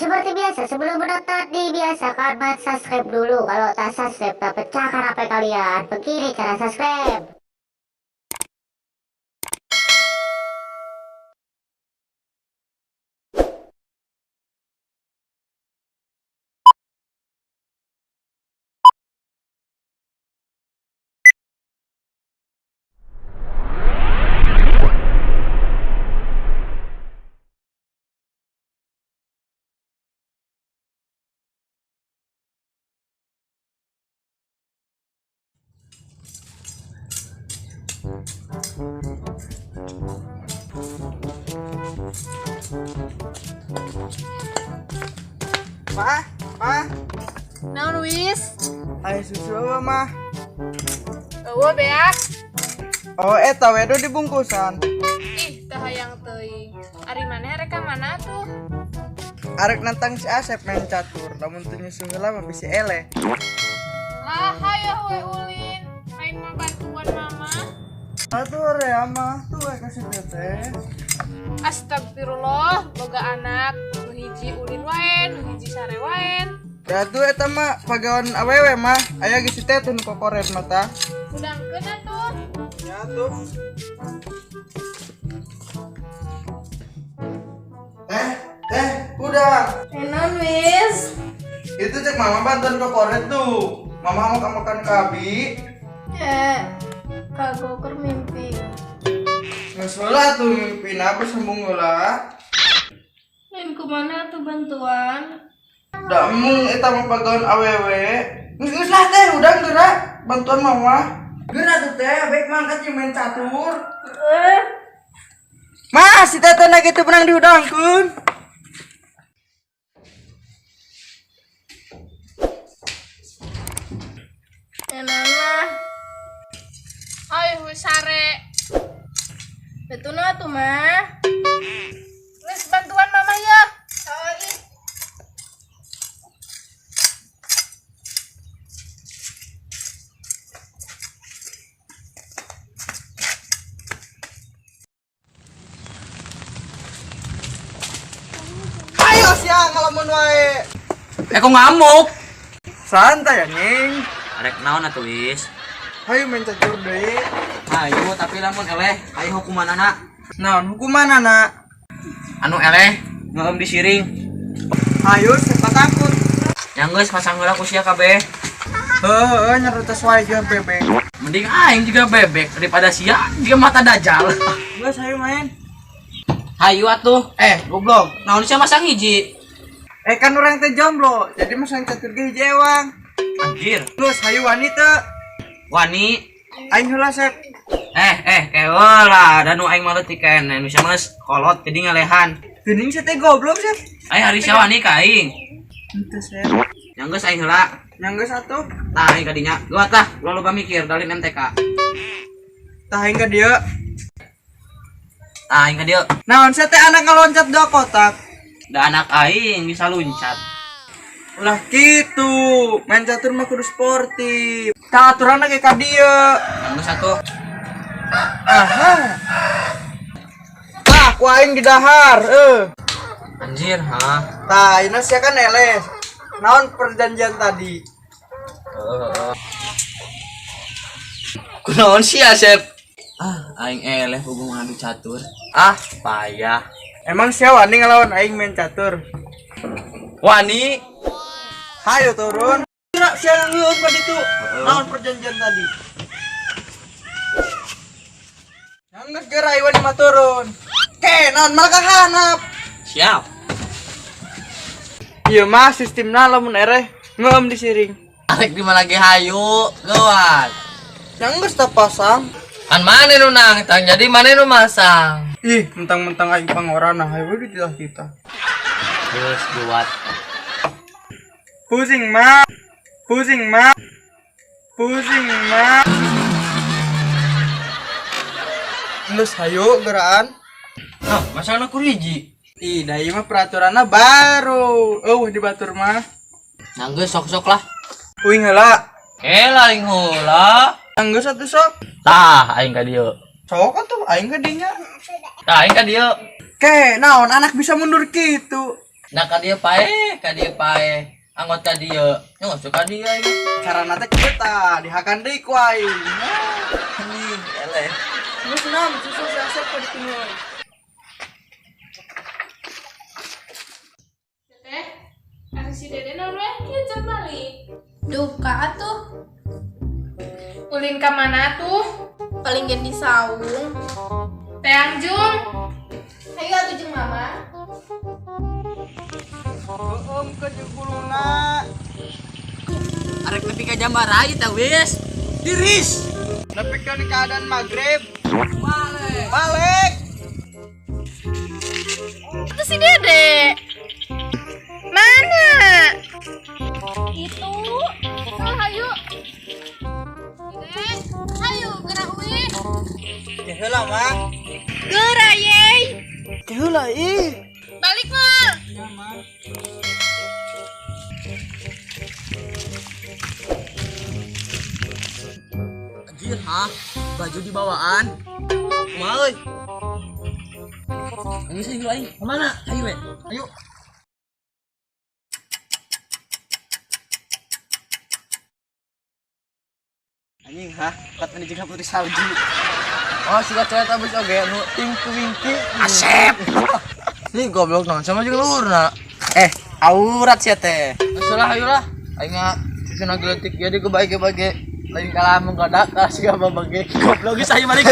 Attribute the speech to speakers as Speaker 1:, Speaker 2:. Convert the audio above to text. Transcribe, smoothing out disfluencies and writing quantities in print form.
Speaker 1: Seperti biasa, sebelum menonton dibiasakan subscribe dulu. Kalau tak subscribe, tak pecahkan HP kalian. Begini cara subscribe.
Speaker 2: Ma, ma,
Speaker 3: Naon, Wis?
Speaker 2: Ayo susu apa, ma?
Speaker 3: Eueuh beak.
Speaker 2: Oh, eta wedo dibungkusan.
Speaker 3: Ih, teu hayang teuing. Ari maneh rek ka mana tuh?
Speaker 2: Arek nantang si Asep main catur, lamun teu nyusu heula mah bisi eleh.
Speaker 3: Lah, hayo we ulin. Aing mah bantuan mama.
Speaker 2: Atuh rea mah, tuh we kasih teteh.
Speaker 3: Astagfirullah, boga anak nu hiji ulin wae, nu hiji sare wae.
Speaker 2: Ya tuh eta mah pagawan awewe mah, aya geus si teteh nu kokoret mata.
Speaker 3: Udangkeun atuh.
Speaker 2: Ya tuh. Eh, teh, udah.
Speaker 4: Naon, Wis?
Speaker 2: Itu cek mama bantuan kokoret tuh. Mama mau makan kabi.
Speaker 4: Eh, kagok mimpi.
Speaker 2: Geus heula tuh mimpi apa sambung heula.
Speaker 4: Lain kumana tuh bantuan?
Speaker 2: Da mung eta mah pagawan awewe. Geus geus lah teh, udah geura bantuan mama. Geura tuh teh, baik mangkat jeung main catur.
Speaker 4: Eh,
Speaker 2: Mas, si teteh na kitu menang diudangkeun.
Speaker 4: Naon mah?
Speaker 3: Hayo we sare.
Speaker 4: Betul atuh mah.
Speaker 3: Geus bantuan mama ya.
Speaker 4: Oh, ih.
Speaker 2: Ayo sia ngalamun wae.
Speaker 5: Eh, kok ngamuk?
Speaker 2: Santai anjing.
Speaker 5: Arek naon atuh, Wis?
Speaker 2: Hayu main catur deui.
Speaker 5: Hayu, tapi lamun eleh, hayu hukumanana.
Speaker 2: Naon hukumanana?
Speaker 5: Anu eleh ngeum disiring.
Speaker 2: Hayu siapa takut.
Speaker 5: Yang geus pasang heula ku sia kabeh.
Speaker 2: Heuh, nyeretes wae jeung bebek.
Speaker 5: Mending aing juga bebek daripada sia juga mata dajal.
Speaker 2: Geus hayu main.
Speaker 5: Hayu atuh.
Speaker 2: Eh, goblok.
Speaker 5: Naon sia masang hiji?
Speaker 2: Eh kan urang teh jomblo, jadi masang catur ge hiji ewang.
Speaker 5: Anjir.
Speaker 2: Geus hayu wani teu?
Speaker 5: Wani.
Speaker 2: Aing heula sep.
Speaker 5: Eh, keula da nu aing mah leutik keneh, nu sia mah geus kolot jadi ngelehan.
Speaker 2: Geuning sia teh goblok sep.
Speaker 5: Aing hari sia wani ka aing.
Speaker 2: Henteu sep.
Speaker 5: Yang geus aing heula.
Speaker 2: Yang geus atuh.
Speaker 5: Tah aing ka dinya. Gua tah, ulah loba mikir dalin MTK.
Speaker 2: Tah aing ka dieu.
Speaker 5: Tah aing ka dieu.
Speaker 2: Naon sia teh anak ngaloncat dua kotak.
Speaker 5: Da anak aing bisa luncat.
Speaker 2: Ulah kitu, main catur mah kudu sportif. Tah aturanna ge ka dieu.
Speaker 5: Yang geus atuh.
Speaker 2: Aha. Tah, ku aing didahar, eh.
Speaker 5: Anjir, ha.
Speaker 2: Tah, ini sia kan eleh. Naon perjanjian tadi?
Speaker 5: Kunaon sih Asep? Ah, aing eleh hubung ngadu catur. Ah, payah.
Speaker 2: Emang sia wani ngelawan aing main catur?
Speaker 5: Wani.
Speaker 2: Hayo turun. Kira sia ngeueum ka ditu. Naon perjanjian tadi? Yang geus geura aing wani mah turun. Ke, naon malah kahanap.
Speaker 5: Siap.
Speaker 2: Ieu mah sistemna lamun ereh ngeueum disiring.
Speaker 5: Arek di mana lagi hayu, geuan.
Speaker 2: Yang geus tah pasang.
Speaker 5: Kan mana nu nangtang, jadi mana nu masang.
Speaker 2: Ih, mentang-mentang aing pangorana hayu we ditilah kita.
Speaker 5: Geus buat.
Speaker 2: Pusing mah. Pusing mah. Pusing mah. Geus hayu geraan.
Speaker 5: Hah, masang ku hiji.
Speaker 2: Ih, da ieu mah peraturanna baru. Eueuh di batur mah.
Speaker 5: Nang geus sok-sok lah.
Speaker 2: Uing heula.
Speaker 5: Eh, lain heula.
Speaker 2: Geus atuh sok.
Speaker 5: Tah, aing ka dieu.
Speaker 2: Sok atuh aing ka dinya.
Speaker 5: Tah, aing ka dieu.
Speaker 2: Ke, naon anak bisa mundur kitu.
Speaker 5: Nah ka dieu paeh, ka dieu paeh. Anggot ka dieu. Nya geus ka dieu aing.
Speaker 2: Carana teh kieu tah, dihakan deui ku aing. Anjing, eleh.
Speaker 4: Geus nam susu sasep ku ditinun.
Speaker 3: Teteh, ari si Dede naon we kieu jam balik.
Speaker 4: Duka atuh.
Speaker 3: Ulin ka mana tuh?
Speaker 4: Paling gen di saung.
Speaker 3: Teang Jung.
Speaker 4: Ayo atuh jeung mama.
Speaker 2: Heum ke jeung guluna.
Speaker 5: Arek nepi ka jam baraha teh wis. Diris.
Speaker 2: Nepi ka keadaan maghrib.
Speaker 5: Balik.
Speaker 2: Balik.
Speaker 4: Itu si Dede. Mana?
Speaker 3: Itu. Oh, hayu. Dede, hayu gerak uih.
Speaker 2: Ke heula mah.
Speaker 4: Geura yey.
Speaker 2: Ke heula ih.
Speaker 3: Balik mal.
Speaker 5: Anjir, hah? Baju dibawaan. Kumaha euy? Geus aing aing. Kemana? Ayo we. Ayo.
Speaker 2: Anjing hah, kat ini juga putri salju.
Speaker 5: Oh, suka cewek abis oge nu tingki wingki. Asep. Ih, goblok naon sama jeung luhurna.
Speaker 2: Eh, aurat sia teh.
Speaker 5: Salah ayo lah. Aing mah cucuna geletik jadi kebaik-baik. Lain kalah menggoda kalah siga babage. Goblok geus ayo balik.